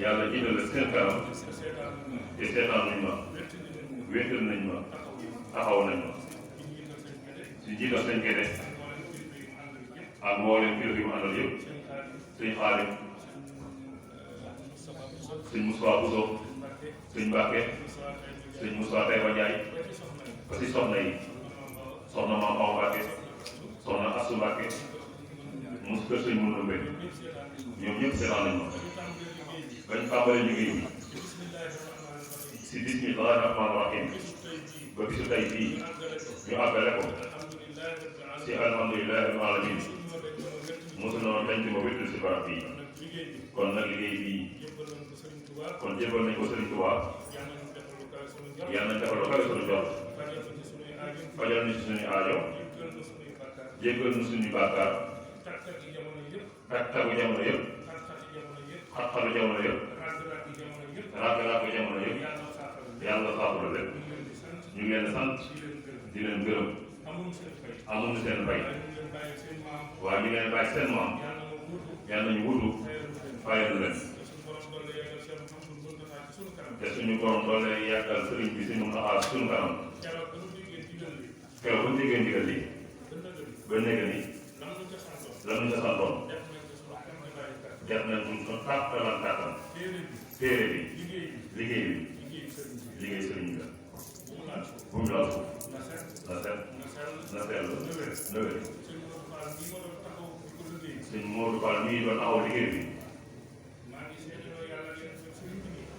yàlla jiital la seen kanam te seetaan nañ ma wéetal nañ ma taxaw nañ ma si jiital sëñ Gédé ak mboolem kilifa yi mu àndal yëpp sëñ Xaadim sëñ Moussa Bousso sëñ Mbacke sëñ Moussa Taïba Ndiaye ba si soxna yi soxna Maam Awa Mbacke soxna Assou Mbacke mos kër sëñ Moundou Mbe ñoom ñëpp seetaan nañ ma bañ tàmbalee liggéey bi si bismillahi rahmaani rahim ba bisu tey bii ñu àggale ko si alhamdulillahi rabbil alamin mosu noonu dañ ci ma wéttal si barab bii kon nag liggéey bii kon jébal nañ ko Sëriñ Tuubaa yàlla nañ defal lu kawe suñu jot fajal ñu si suñu aajo jéggal ñu suñu bàkkaar tag-tagu jamono yëpp xat-xatu jamono yëpp ràgg-ràgg jamono yëpp yàlla saafara lépp ñu ngi leen di sant di leen gërëm amuñu seen fay waaye ñu ngi leen bàyyi seen maam yàlla nañu wutu fayal leen te suñu borom doole yàggal sëriñ bi suñu taxaar suñu kanam keroog bu ñu déggee ndigal li ba nekk ni la ñu ca santoon def nañ suñ ko tàppalan tàppal téere bi liggéey bi liggéey sëriñ bi la bu mu laal suuf na set na sell na wér sëñ Modou Fall mii doon taxaw liggéey bi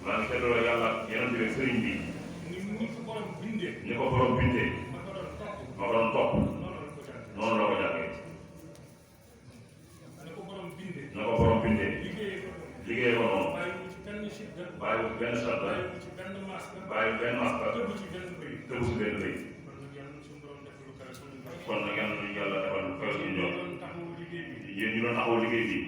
maa ngi seetloo yàlla yeneen bi sëriñ bi ni ko borom bindee ma ko doon topp noonu la ko jàngee na ko borom bindee liggéey ko noonu bàyyi benn sadda bàyyi benn maska tëbu si benn béy kon nag yàlla nañu yàlla defal lu kaw suñu jox yéen ñu doon taxaw liggéey bi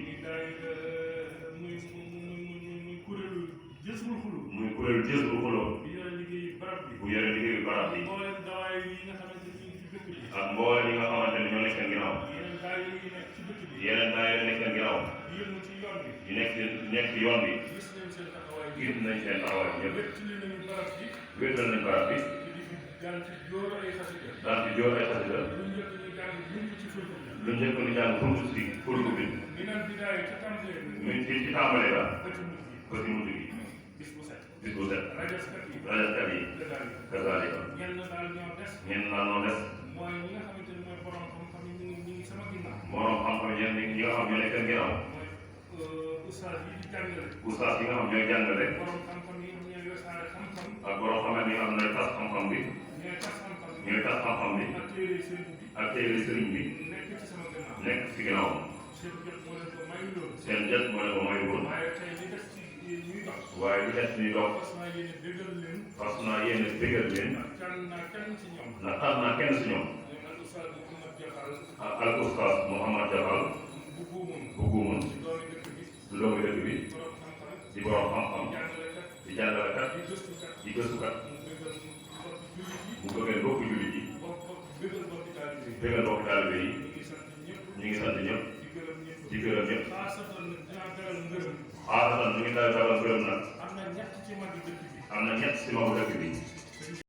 muy kuréelu Jazbul Xulóob bu yore liggéeyu barab bi ak mboolem yi nga xamante ne ñoo nekk seen ginnaaw yeneen daayira nekk seen ginnaaw yu nekk ci yoon bi gis nañ seen taxawaay ñëpp wéetal nañ barab bi daan ci jóor ay xasida lu njëkk ñu jàng funtu si furtu bi muy ci tàmbale la ba si mujj gi bis bu set rajaskat yi kazaalika ñenn daal noo des borom xam-xam yi ñi nga xam ñoo nekk seen ginnaaw ustaas yi nga xam ñooy jàngale ak borom xam-xam yi nga xam ne tas xam-xam bi ñooy tas xam-xam bi ak téere sëriñ bi nekk ci ginnaaw seen jot moo leen ko mayu woon waaye li des ñuy dox fas naa yéene bégal leen ndax xam naa kenn si ñoom ak al ustaas Mouhamad Jafal bu guumun du doomu dëkk bi di borom xam-xam di jàngalekat di gëstukat mu bëggal bokk jullit yi bégal bokk taalibe yi ñu ngi sant ñëpp di gërëm ñëpp xaasatan ñu ngi daal dalal gërëm nag am na ñett ci magu dëkk bi